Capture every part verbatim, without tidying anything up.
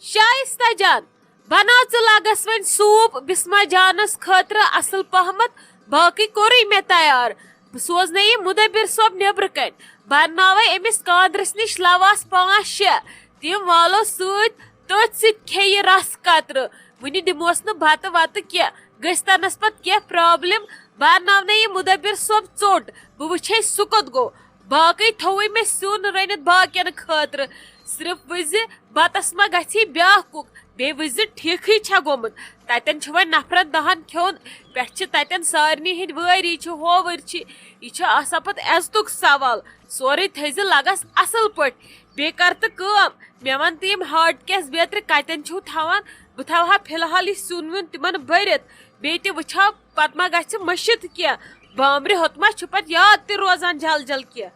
شائستہ جان، بناو ژٕ لگس وۄنۍ سوپ بسمہ جانس خٲطرٕ اصل پہمتھ، باقٕے کوٚرُے مےٚ تیار۔ بہٕ سوزنے یہِ مدبر صٲب نیبرٕ کنۍ، بہٕ انناوے أمِس کاندرِس نِش لواس پانٛژھ شےٚ، تِم والو سۭتۍ، تٔتھۍ سۭتۍ کھیٚیہِ رس قطرٕ۔ وُنہِ دِموس نہٕ بتہٕ وتہٕ کینٛہہ، گٔژھۍ تنس پتہٕ کینٛہہ پرابلم۔ بہٕ انناونے یہِ مدبر صٲب ژوٚٹ، بہٕ وٕچھے سُہ کوٚت گوٚو۔ باقٕے تھووُے مےٚ سیُن رٔنِتھ باقین خٲطرٕ۔ صرف وٕچھ زِ بتس ما گژھی بیاکھ کُک، بیٚیہِ وٕچھ زِ ٹھیٖکھٕے چھا گوٚمُت۔ تتٮ۪ن چھُ وۄنۍ نفرن دہن کھیوٚن، پٮ۪ٹھٕ چھِ تتٮ۪ن سارنٕے ہٕنٛدۍ وٲری چھِ ہووٕرۍ چھِ۔ یہِ چھُ آسان پتہٕ عزتُک سوال۔ سورُے تھٲیزِ لگس اصل پٲٹھۍ۔ بیٚیہِ کر تہٕ کٲم، مےٚ ون تہٕ یِم ہاٹ کیس بیترِ کتٮ۪ن چھِو تھاوان؟ بہٕ تھاوہا فی الحال یہِ سیُن ویُن تِمن بٔرِتھ، بیٚیہِ تہِ وٕچھہو پتہٕ ما گژھِ مٔشِتھ کینٛہہ۔ بامبرِ ہوٚت ما چھُ پتہٕ یاد تہِ روزان جل جل کینٛہہ۔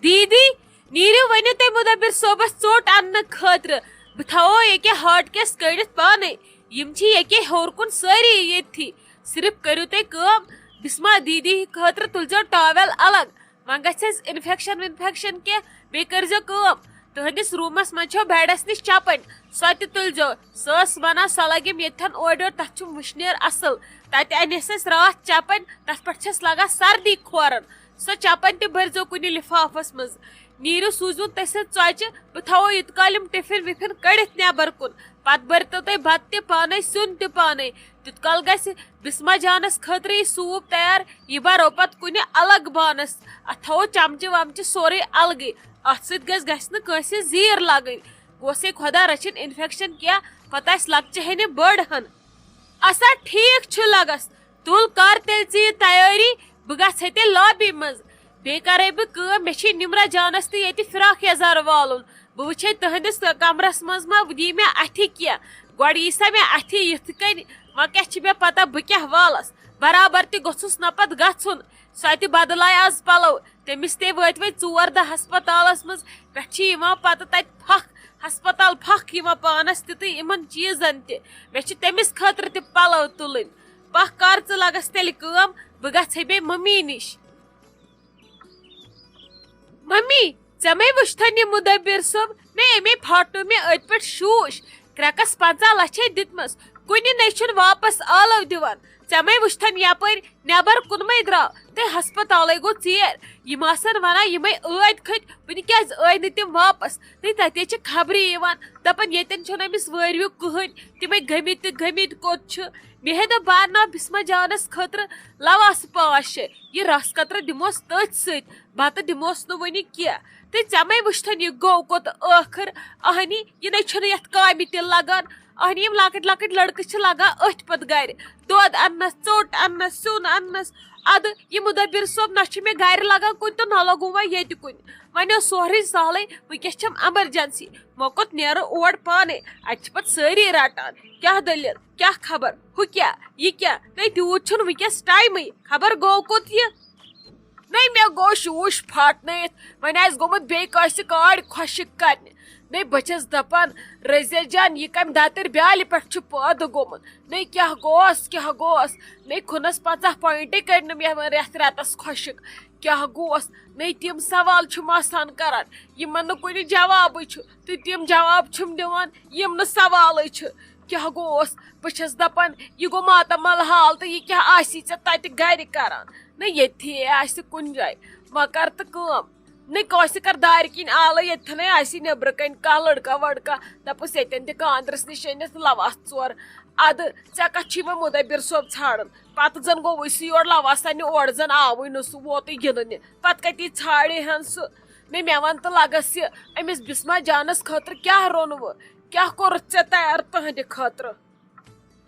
دیٖدی، نیٖرِو ؤنِو تُہۍ مُدبِر صٲبس ژوٚٹ اننہٕ خٲطرٕ۔ بہٕ تھاوو ییٚکیٛاہ ہاٹ کیس کٔڑِتھ پانے۔ یِم چھِ ییٚکیٛاہ ہیوٚر کُن سٲری ییٚتھی۔ صرف کٔرِو تُہۍ کٲم، بسمہ دیٖدی خٲطرٕ تُلزیو ٹاویل الگ۔ وۄنۍ گژھِ اَسہِ انفیکشن ونفیکشن کینٛہہ۔ بیٚیہِ کٔرزیو کٲم، تُہنٛدِس روٗمس منٛز چھو بیڈس نِش چپٕنۍ، سۄ تہِ تُلزیو۔ سۄ ٲس ونان، سۄ لگیم ییٚتھٮ۪ن اورٕ یورٕ، تتھ چھُم وٕشنیر اصل۔ تتہِ انے اَسہِ راتھ چپٕنۍ، تتھ پٮ۪ٹھ چھس لگان سردی کھورن۔ سۄ چپن تہِ بٔرۍزیو کُنہِ لفافس منٛز۔ نیٖرِو سوٗزِوُن تٔسۍ سٕنٛز ژۄچہِ، بہٕ تھاوو ییٖتۍ کالہِ یِم ٹفن وفن کٔڑِتھ نٮ۪بر کُن۔ پتہٕ بٔرۍتو تُہۍ بتہٕ تہِ پانے، سیُن تہِ پانے۔ تیُت کال گژھِ بسمہ جانس خٲطرٕ یہِ سوٗپ تیار، یہِ برو پتہٕ کُنہِ الگ بانس۔ اتھ تھاوو چمچہٕ ومچہٕ سورُے الگٕے۔ اتھ سۭتۍ گژھِ، گژھِ نہٕ کٲنٛسہِ زیٖر لگٕنۍ۔ گوٚژھ ہے خۄدا رچھِنۍ انفیکشن کینٛہہ، پتہٕ آسہِ لۄکچہِ ہینہِ بٔڑ ہن۔ اسا ٹھیٖک چھُ لگس، تُل کر تیٚلہِ ژٕ یہِ تیٲری، بہٕ گژھٕ ہے تیٚلہِ لابی منٛز۔ بیٚیہِ کرے بہٕ کٲم، مےٚ چھُے نمرہ جانس تہِ ییٚتہِ فراک یزار والُن۔ بہٕ وٕچھے تُہنٛدِس کمرس منٛز ما دی مےٚ اتھِ کینٛہہ۔ گۄڈٕ یی سا مےٚ اتھِ یِتھ کٔنۍ، وۄنۍ کیٛاہ چھِ مےٚ پتہ بہٕ کیٛاہ والس؟ برابر تہِ گوٚژھُس نہ پتہٕ گژھُن۔ سۄ تہِ بدلایہِ از پلو۔ تٔمِس تہِ وٲتۍ وۄنۍ ژور دۄہ ہسپتالس منٛز۔ پٮ۪ٹھٕ چھِ یِوان پتہٕ تتہِ پھکھ، ہسپتال پھکھ یِوان پانس تہِ تہٕ یِمن چیٖزن تہِ۔ مےٚ چھِ تٔمِس خٲطرٕ تہِ پلو تُلٕنۍ۔ پکھ کر ژٕ لگس تیٚلہِ کٲم، بہٕ گژھٕ ہے بیٚیہِ ممی نِش۔ ممی، ژےٚ مَے وُچھتھن یہِ مُدبِر صٲب؟ مےٚ اَمے پھاٹنوو مےٚ أتھۍ پٮ۪ٹھ شوٗش۔ کرٛٮ۪کس پنٛژاہ لچھے دِتمَس، کُنہِ نے چھُنہٕ واپس آلو دِوان۔ ژےٚ مَے وُچھتھن یپٲرۍ نٮ۪بر کُنمَے درٛاو، تہٕ ہسپتالے گوٚو ژیر۔ یِم آسن ونان، یِمَے ٲدۍ کھٔتۍ، وُنہِ کیٛازِ ٲے نہٕ تِم واپس؟ تہٕ تتے چھِ خبرِ یِوان، دپان، ییٚتٮ۪ن چھُنہٕ أمِس وٲرۍوِ کٕہٕنۍ، تِمَے گٔمٕتۍ تہٕ گٔمٕتۍ کوٚت چھِ؟ مےٚ ہے دوٚپ، بہٕ انناو بسمہ جانس خٲطرٕ لواسہٕ پانٛژھ شےٚ، یہِ رس قطرٕ دِموس تٔتھۍ سۭتۍ، بتہٕ دِموس نہٕ وُنہِ کینٛہہ۔ تہٕ ژےٚ مَے وُچھتھن یہِ گوٚو کوٚت ٲخٕر؟ اہنی، یہِ نے چھُنہٕ یتھ کامہِ تہِ لگان۔ اہنی، یِم لۄکٕٹۍ لۄکٕٹۍ لڑکہٕ چھِ لگان أتھۍ پتہٕ گرِ، دۄد اننس، ژوٚٹ اننس، سیُن اننس۔ ادٕ یہِ مُدبِر صٲب نہ چھُ مےٚ گرِ لگان کُنہِ تہٕ نہ لوگُم وۄنۍ ییٚتہِ کُنہِ۔ وۄنۍ اوس سورُے سہلٕے، وٕنکیٚس چھم ایمرجنسی، مےٚ کوٚت نیرٕ اور پانے؟ اتہِ چھِ پتہٕ سٲری رٹان، کیٛاہ دٔلیٖل؟ کیٛاہ خبر؟ ہُہ کیٛاہ؟ یہِ کیٛاہ؟ نے تیوٗت چھُنہٕ وٕنکیٚس ٹایمٕے، خبر گوٚو کوٚت یہِ؟ نے مےٚ گوٚو شوٗش پھاٹنٲیِتھ، وۄنۍ آسہِ گوٚمُت بیٚیہِ کٲنٛسہِ کاڈ خۄشٕک کرنہِ۔ نے بہٕ چھَس دَپان، رٔزیہ جان، یہِ کَمہِ دَتٕرۍ بیٛالہِ پٮ۪ٹھ چھُ پٲدٕ گوٚمُت؟ نے کیٛاہ گوس، کیٛاہ گوس؟ نے کھُنَس پنٛژاہ پوینٹٕے کٔرۍ نہٕ مےٚ وۄنۍ رٮ۪تھ رٮ۪تَس خۄشٕک۔ کیٛاہ گوس؟ نے تِم سوال چھُم آسان کران، یِمَن نہٕ کُنہِ جوابٕے چھُ، تہٕ تِم جواب چھُم دِوان، یِم نہٕ سوالٕے چھِ۔ کیٛاہ گوس؟ بہٕ چھَس دَپان، یہِ گوٚو ماتامال حال تہٕ یہِ کیٛاہ آسی ژےٚ تَتہِ گَرِ کران؟ نہ ییٚتھی آسہِ کُنہِ جایہِ، وۄنۍ کر تہٕ کٲم۔ نہ کٲنٛسہِ کر دارِ کِنۍ آلہٕ، ییٚتھٮ۪نَے آسہِ نیٚبرٕ کَنۍ کانٛہہ لٔڑکا ؤڑکا، دَپُس، ییٚتٮ۪ن دِ کاندرِس نِش أنِتھ لَواس ژور۔ اَدٕ ژےٚ کَتھ چھُے وۄنۍ مُدبِر صٲب ژھانٛڈُن؟ پَتہٕ زَن گوٚوُے سُہ یورٕ لَواس اَننہِ، اورٕ زَن آوُے نہٕ سُہ، ووتُے گِنٛدنہِ۔ پَتہٕ کَتی ژھانٛڈِ ہَن سُہ؟ نہ مےٚ وَن تہٕ لَگَس یہِ، أمِس بِسما جانَس خٲطرٕ کیٛاہ روٚنوٕ؟ کیٛاہ کوٚرُتھ ژےٚ تیار تٕہٕنٛدِ خٲطرٕ؟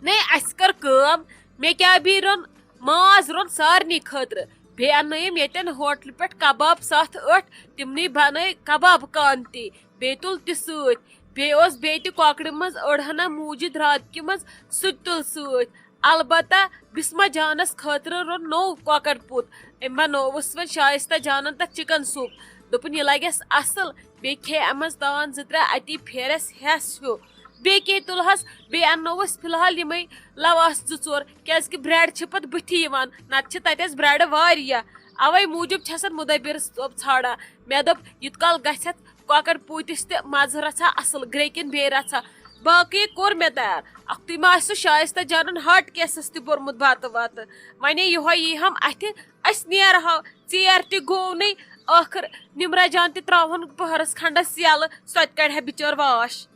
نے، اَسہِ کٔر کٲم، مےٚ کیٛاہ بیٚیہِ روٚن، ماز روٚن سارنٕے خٲطرٕ۔ بیٚیہِ اَننٲیِم ییٚتٮ۪ن ہوٹلہٕ پٮ۪ٹھ کباب ستھ ٲٹھ، تِمنٕے بَنٲے کباب کانتی۔ بیٚیہِ تُل تہِ سۭتۍ۔ بیٚیہِ اوس بیٚیہِ تہِ کۄکرِ منٛز أڑ ہنا موٗجہِ درٛاتکہِ منٛز، سُہ تہِ تُل سۭتۍ۔ البتہ بسمہ جانَس خٲطرٕ روٚن نوٚو کۄکر پوٗت۔ أمۍ بَنووُس وۄنۍ شایستہ جانَن تَتھ چِکن سوٗپ۔ دوٚپُن، یہِ لَگٮ۪س اَصٕل۔ بیٚیہِ کھے اَمہِ منٛز تان زٕ ترٛےٚ اَتی پھیرٮ۪س ہٮ۪س ہیوٗ۔ بیٚیہِ کیٛاہ تُلہَس؟ بیٚیہِ اَننووُس فی الحال یِمَے لَواس زٕ ژور، کیٛازِکہِ bread چھِ پَتہٕ بٕتھِ یِوان، نَتہٕ چھِ تَتہِ اَسہِ bread واریاہ۔ اَوَے موٗجوٗب چھَسَن مُدبِر صٲب ژھانٛڈان۔ مےٚ دوٚپ، یُتھ کال گژھٮ۪تھ کۄکَر پوٗتِس تہِ مَزٕ رَژھا اَصٕل، گرٛیکٮ۪ن بیٚیہِ رَژھا۔ باقٕے کوٚر مےٚ تیار۔ اَکھتُے ما آسہِ سُہ شایستہ جانن ہارٹ کیسَس تہِ بوٚرمُت بَتہٕ وَتہٕ۔ وَنے یِہوٚے یی ہم اَتھِ، أسۍ نیرہو۔ ژیر تہِ گوٚو نٕے۔ ٲخٕر نِمرا جان تہِ ترٛاوہون پٔہرَس کھنٛڈَس یَلہٕ، سۄ تہِ کَڑِ ہا بِچٲر واش۔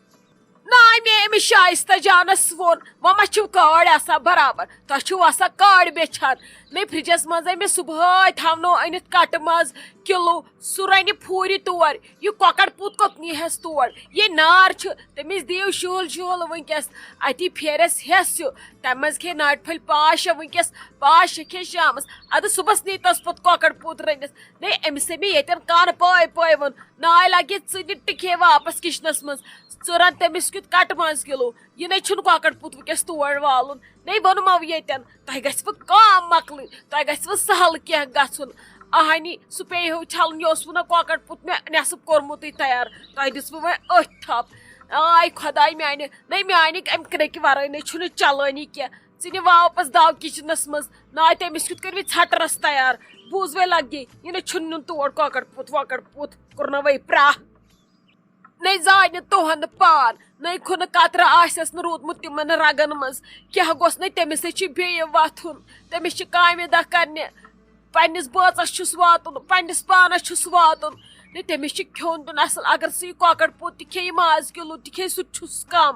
نہ، مےٚ أمِس شایستہ جانَس ووٚن، وۄنۍ ما چھِو کاڑۍ آسان برابر؟ تۄہہِ چھِو آسان کاڑۍ بیچھان۔ نَے فرجَس منٛزَے مےٚ صُبحٲے تھاونو أنِتھ کَٹہٕ ماز کِلوٗ، سُہ رَنہِ پھوٗرِ تور۔ یہِ کۄکَر پوٗت کوٚت نیٖہَس تور؟ یہِ نار چھُ، تٔمِس دِیِو شُہُل شُہُل وٕنکیٚس۔ اَتی پھیرٮ۪س ہٮ۪س ہیوٗ۔ تَمہِ منٛز کھیٚیہِ ناٹہِ پھٔلۍ پانٛژھ شےٚ وٕنکیٚس، پانٛژھ شےٚ کھیٚیہِ شامَس۔ اَدٕ صُبحَس نیٖتَس پوٚت کۄکَر پوٗت رٔنِتھ۔ نَے أمِس ہے مےٚ ییٚتٮ۪ن کانہٕ پٲے پٲے ووٚن، ناے لگہِ ژٕ نہِ ٹِکے واپس کچنس منٛز۔ ژٕ رن تٔمِس کیُتھ کٹہٕ ماز کِلوٗ۔ یہِ نے چھُنہٕ کۄکر پوٗت وٕنکیٚس تور والُن۔ نے ووٚنمو ییٚتٮ۪ن، تۄہہِ گژھِوٕ کٲم مۄکلٕنۍ، تۄہہِ گژھِوٕ سہل کینٛہہ گژھُن۔ اہنی، سُہ پیٚیہِ ہیوٗ چھلُن، یہِ اوسوٕ نہ کۄکر پوٗت مےٚ نٮ۪صٕب کوٚرمُتٕے تیار، تۄہہِ دِژوٕ وۄنۍ أتھۍ تھپھ۔ آے خۄداے میانہِ، نے میانہِ امہِ کرٛیٚکہِ ورٲے نے چھُنہٕ چلٲنی کینٛہہ۔ ژٕ نہِ واپس داو کچنس منٛز۔ ناے تٔمِس کیُتھ کٔرۍ مٕتۍ ژھٹرس تیار۔ بوٗز وۄنۍ لگے، یہِ نہ چھُنہٕ نیُن تور کۄکر پوٗت وۄکر پوٗت۔ کوٚرنوے پرٛاہ۔ نے زانہِ تُہنٛد پان، نے کھُنہٕ قطرٕ آسٮ۪س نہٕ روٗدمُت تِمن رگن منٛز۔ کیٛاہ گوٚژھ نے تٔمِس ہے چھُ بیٚیہِ وۄتھُن، تٔمِس چھِ کامہِ دۄہ کرنہِ۔ پننِس بٲژس چھُس واتُن، پننِس پانس چھُس واتُن۔ نے تٔمِس چھُ کھیوٚن دیُن اصل۔ اگر سُہ یہِ کۄکر پوٗت تہِ کھیٚیہِ، ماز کِلوٗ تہِ کھیٚیہِ، سُہ تہِ چھُس کم۔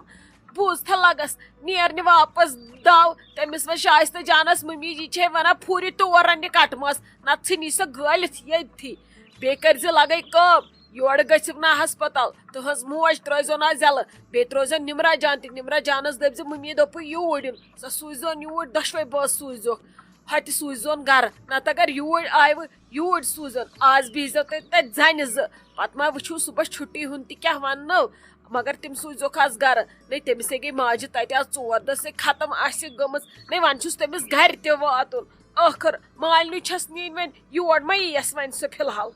بوٗز تھا لگس، نیر نہِ واپس داو۔ تٔمِس وۄنۍ شایستہ جانس مٔمی جی چھے ونان، پھوٗرِ تور رننہِ کٹہٕ ماز، نتہٕ ژھٕنی سۄ گٲلِتھ ییٚتھی۔ بیٚیہِ کٔرۍ زِ لگے کٲم، یورٕ گٔژھِو نہ ہسپتال، تُہنٛز موج ترٲیزیو نہ زیلہٕ، بیٚیہِ ترٲیزیو نِمرا جان تہِ۔ نِمرا جانس دٔپۍ زِ مٔمی دوٚپُے یوٗرۍ یُن، سۄ سوٗززیون یوٗرۍ، دۄشوے بٲژ سوٗززیوکھ، ہۄتہِ سوٗززیون گرٕ، نتہٕ اگر یوٗرۍ آیوٕ، یوٗرۍ سوٗزن۔ آز بیٚہزیو تُہۍ تتہِ زنہِ زٕ، پتہٕ ما وٕچھِو صُبحس چھُٹی ہُنٛد تہِ کیٛاہ وننو، مگر تِم سوٗززیوکھ آز گرٕ۔ نے تٔمِس ہے گٔے ماجہِ تتہِ آز ژور دۄہ، سۄ ختم آسہِ گٔمٕژ۔ نے وۄنۍ چھُس تٔمِس گرِ تہِ واتُن۔ ٲخٕر مالنہِ چھس نِنۍ وۄنۍ یور، ما یِیَس وۄنۍ سۄ فی الحال۔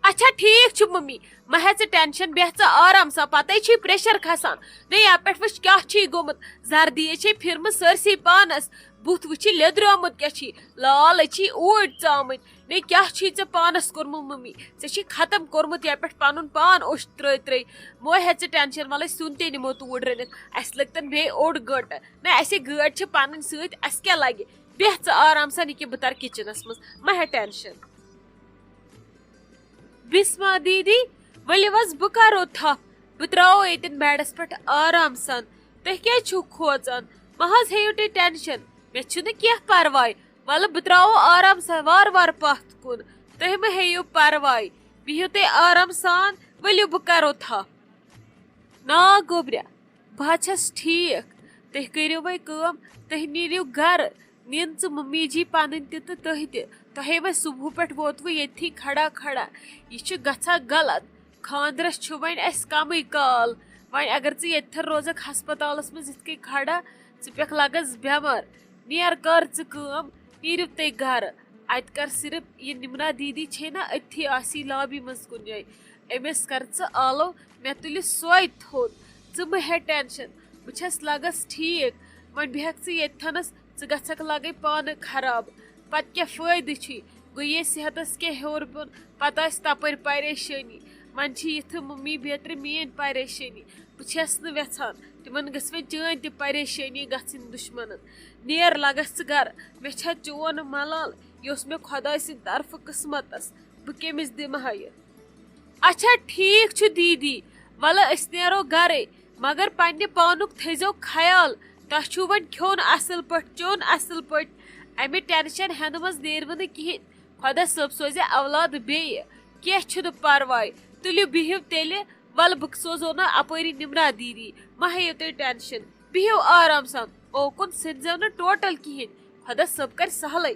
اچھا ٹھیٖک چھُ مٔمی، مہ ہےٚ ژٕ ٹینشن، بیٚہہ ژٕ آرام سان، پتے چھُے پریشر کھسان۔ نے یپہٕ پٮ۪ٹھ وٕچھ کیٛاہ چھُے گوٚمُت، زردی ہے چھے پھِرمٕژ سٲرسٕے پانس، بُتھ وٕچھِ لیٚدریومُت کیٛاہ چھُے، لال ہے چھے اوٗرۍ ژامٕتۍ۔ نے کیٛاہ چھُے ژےٚ پانس کوٚرمُت مٔمی؟ ژےٚ چھُے ختم کوٚرمُت یپہٕ پٮ۪ٹھ پنُن پان اوٚش ترٲوۍ ترٲوۍ۔ مہ ہےٚ ژٕ ٹینشن، ولے سیُن تہِ نِمو توٗرۍ رٔنِتھ، اسہِ لٔگتن بیٚیہِ اوٚڑ گٲنٹہٕ۔ نہ، اسے گٲڑۍ چھِ پنٕنۍ سۭتۍ، اسہِ کیٛاہ لگہِ؟ بیٚہہ ژٕ آرام سان، یہِ کہِ بہٕ ترٕ کچنس منٛز، مہ ہےٚ ٹینشن۔ بسما دیدی، ؤلِو حظ بہٕ کرو تھپھ، بہٕ ترٛاوو ییٚتٮ۪ن بیڈس پٮ۪ٹھ آرام سان۔ تُہۍ کیٛازِ چھِو کھوژان؟ مہ حظ ہیٚیِو تُہۍ ٹینشن، مےٚ چھُنہٕ کینٛہہ پرواے۔ وَلہٕ بہٕ ترٛاوو آرام سان وارٕ وارٕ پتھ کُن، تُہۍ مہ ہیٚیِو پرواے، بِہِو تُہۍ آرام سان، ؤلِو بہٕ کرو تھپھ۔ نا گوٚبریا، بہٕ حظ چھَس ٹھیٖک۔ تُہۍ کٔرِو وۄنۍ کٲم، تُہۍ نیٖرِو گرٕ، نِن ژٕ مٔمی جی پنٕنۍ تہِ تہٕ تُہۍ تہِ۔ تۄہے وۄنۍ صُبحہٕ پٮ۪ٹھ ووتوٕ ییٚتھی کھڑا کھڑا۔ یہِ چھُ گژھان غلط۔ خانٛدرس چھُ وۄنۍ اَسہِ کمٕے کال۔ وۄنۍ اگر ژٕ ییٚتھٮ۪ن روزکھ ہسپتالس منٛز یِتھ کٔنۍ کھڑا، ژٕ پٮ۪کھ لگس بٮ۪مار۔ نیر کر ژٕ کٲم، نیٖرِو تُہۍ گرٕ۔ اتہِ کر صرف یہِ نمرہ دیدی چھے نا أتھی آسی لابی منٛز کُنہِ جایہِ، أمِس کر ژٕ آلو، مےٚ تُلہِ سۄے تھوٚد۔ ژٕ مہ ہےٚ ٹینشن، بہٕ چھس لگس ٹھیٖک۔ وۄنۍ بیٚہکھ ژٕ ییٚتھنس، ژٕ گژھکھ لگے پانہٕ خراب۔ پتہٕ کیٛاہ فٲیدٕ چھُے؟ گوٚو یے صحتس کینٛہہ ہیوٚر بۄن، پتہٕ آسہِ تپٲرۍ پریشٲنی۔ وۄنۍ چھِ یِتھٕ ممی بیترِ میٲنۍ پریشٲنی۔ بہٕ چھَس نہٕ وٮ۪ژھان تِمن گٔژھ وۄنۍ چٲنۍ تہِ پریشٲنی گژھٕنۍ دُشمنن۔ نیر لگس ژٕ گرٕ، مےٚ چھا چون ملال؟ یہِ اوس مےٚ خۄداے سٕنٛدِ طرفہٕ قٕسمتس، بہٕ کٔمِس دِمہٕ ہا یہِ؟ اچھا ٹھیٖک چھُ دیٖدی، وَلہٕ أسۍ نیرو گرے، مگر پننہِ پانُک تھٲیزیو خیال۔ تۄہہِ چھُو وۄنۍ کھیوٚن اصل پٲٹھۍ، چیوٚن اصل پٲٹھۍ، امہِ ٹینشن ہٮ۪نہٕ منٛز نیرِوٕ نہٕ کِہیٖنۍ۔ خۄدا صٲب سوزِ اولاد بیٚیہِ، کینٛہہ چھُنہٕ پرواے۔ تُلِو بِہِو تیٚلہِ، وَلہٕ بہٕ سوزو نہٕ اَپٲری نِمرا دیٖدی، مہ ہیٚیِو تُہۍ ٹینشن، بِہِو آرام سان، اوکُن سٔنزیو نہٕ ٹوٹل کِہیٖنۍ۔ خۄدا صٲب کرِ سہلٕے۔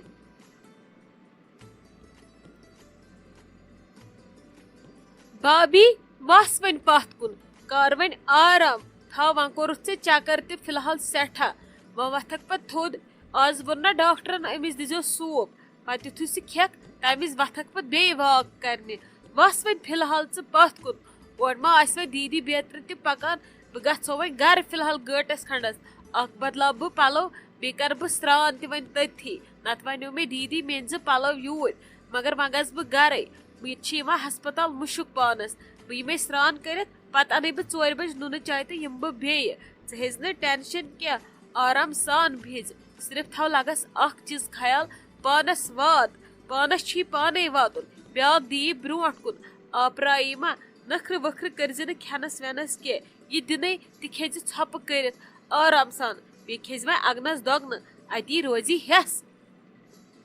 بابی، وَس وۄنۍ پَتھ کُن، کر وۄنۍ آرام، تھاو وۄنۍ کوٚرُتھ ژےٚ چکر تہِ فی الحال سٮ۪ٹھاہ، وۄنۍ وۄتھکھ پَتہٕ تھوٚد۔ آز ووٚن نہ ڈاکٹرن أمِس دِزیو سوپ، پتہٕ یُتھُے سُہ کھٮ۪کھ، تَمہِ وِزِ وۄتھکھ پتہٕ بیٚیہِ واک کرنہِ۔ وَس وۄنۍ فی الحال ژٕ پَتھ کُن۔ اورٕ ما آسہِ وۄنۍ دیٖدی بیترِ تہِ پکان۔ بہٕ گژھو وۄنۍ گرٕ فی الحال گٲنٹس کھنڈس۔ اکھ بدلاو بہٕ پلو، بیٚیہِ کرٕ بہٕ سرٛان تہِ وۄنۍ تٔتھی۔ نتہٕ ونیو مےٚ دیٖدی، مےٚ أنۍ زِ پلو یوٗرۍ۔ مگر وۄنۍ گژھٕ بہٕ گرے۔ بہٕ، ییٚتہِ چھِ یِوان ہسپتال مُشُک پانس۔ بہٕ یِمے سرٛان کٔرِتھ، پتہٕ انَے بہٕ ژورِ بجہِ نُنہٕ چاے تہٕ یِمہٕ بہٕ بیٚیہِ۔ ژٕ ہیٚزِ نہٕ ٹینشن کینٛہہ، آرام سان بِہزِ۔ صرف تھاو لگس اکھ چیٖز خیال، پانس وات۔ پانس چھی پانے واتُن، بیٛاکھ دِیہِ برونٛٹھ کُن۔ آپرایی ما، نخرٕ وخرٕ کٔرزِ نہٕ کھٮ۪نس وٮ۪نس کینٛہہ۔ یہِ دِنے تہِ کھیٚزِ ژھۄپہٕ کٔرِتھ آرام سان۔ بیٚیہِ کھیٚزِ وۄنۍ اگنس دۄگنہٕ، اتی روزِ ہٮ۪س۔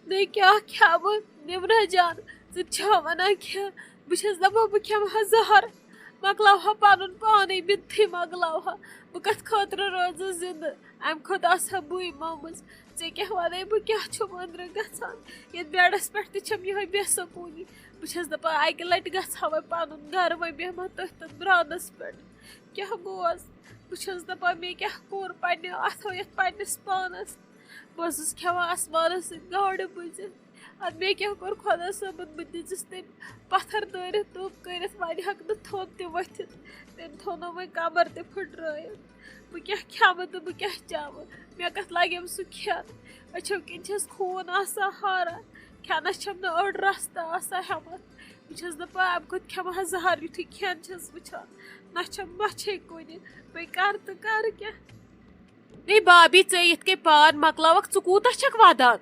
نٔے کیٛاہ کھٮ۪مہٕ؟ نمرہ جان، ژٕ تہِ چھا ونان کینٛہہ؟ بہٕ چھس دپان بہٕ کھٮ۪مہٕ ہا زہر، مۄکلاوہا پنُن پانے، بِتھٕے مۄکلاوہا۔ بہٕ کتھ خٲطرٕ روزٕ زندٕ؟ امہِ کھۄتہٕ آسہٕ ہا بٕے مٲمٕژ۔ ژےٚ کیٛاہ ونَے بہٕ، کیٛاہ چھُم أنٛدرٕ گژھان؟ یتھ بیڈس پٮ۪ٹھ تہِ چھم یِہوٚے بے سکوٗنی۔ بہٕ چھس دپان اکہِ لٹہِ گژھٕ ہا وۄنۍ پنُن گرٕ، وۄنۍ بیٚہمہٕ ہا تٔتھۍ تتھ برانس پٮ۪ٹھ۔ کیٛاہ گوس؟ بہٕ چھس دپان مےٚ کیٛاہ کوٚر پننہِ اتھو یتھ پننِس پانس؟ بہٕ ٲسٕس کھٮ۪وان آسمانس سۭتۍ گاڈٕ بٕزِتھ۔ ادٕ مےٚ کیٛاہ کوٚر خۄدا صٲبن؟ بہٕ دِژٕس تٔمۍ پتھر دٲرِتھ توٚپ کٔرِتھ، وۄنۍ ہٮ۪کہٕ نہٕ تھوٚد تہِ ؤتھِتھ۔ تٔمۍ تھوٚونو وۄنۍ کمر تہِ پھٕٹرٲیِتھ۔ بہٕ کیٛاہ کھٮ۪مہٕ تہٕ بہٕ کیٛاہ چٮ۪مہٕ؟ مےٚ کتھ لگٮ۪م سُہ کھٮ۪ن؟ أچھو کِنۍ چھس خوٗن آسان ہاران۔ کھٮ۪نس چھم نہٕ أڑ رس تہٕ آسان ہٮ۪متھ۔ بہٕ چھس دپان امہِ کھۄتہٕ کھٮ۪مہٕ ہا زہر، یُتھُے کھٮ۪ن چھس وٕچھان۔ نہ چھم مۄچھے کُنہِ، وۄنۍ کرٕ تہٕ کرٕ کیٛاہ؟ نٔے بابی، ژے یِتھ کٔنۍ پان مۄکلاوکھ، ژٕ کوٗتاہ چھکھ ودان؟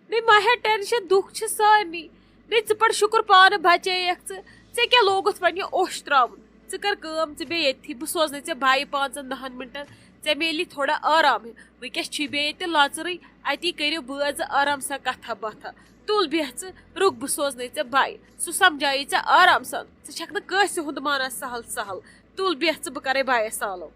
نٔے مہ ہےٚ ٹینشن، دُکھ چھِ سارنٕے۔ نٔے ژٕ پڑ شُکر پانہٕ بچییکھ ژٕ۔ ژےٚ کیٛاہ لوگُتھ وۄنۍ یہِ اوٚش تراوُن؟ ژٕ کر کٲم، ژٕ بیٚہہ ییٚتھی، بہٕ سوزنے ژےٚ بایہِ پانٛژن دہن منٹن، ژےٚ میلی تھوڑا آرام ہیوٗ۔ وٕنکیٚس چھی بیٚیہِ ییٚتہِ لۄژرٕے، اتی کٔرِو بٲژ آرام سان کتھا باتھا۔ تُل بیٚہہ ژٕ، رُک بہٕ سوزنے ژےٚ بایہِ، سُہ سمجھایی ژےٚ آرام سان۔ ژٕ چھکھ نہٕ کٲنٛسہِ ہُنٛد مانان سہل سہل۔ تُل بیٚہہ ژٕ، بہٕ کرے بایس سالو۔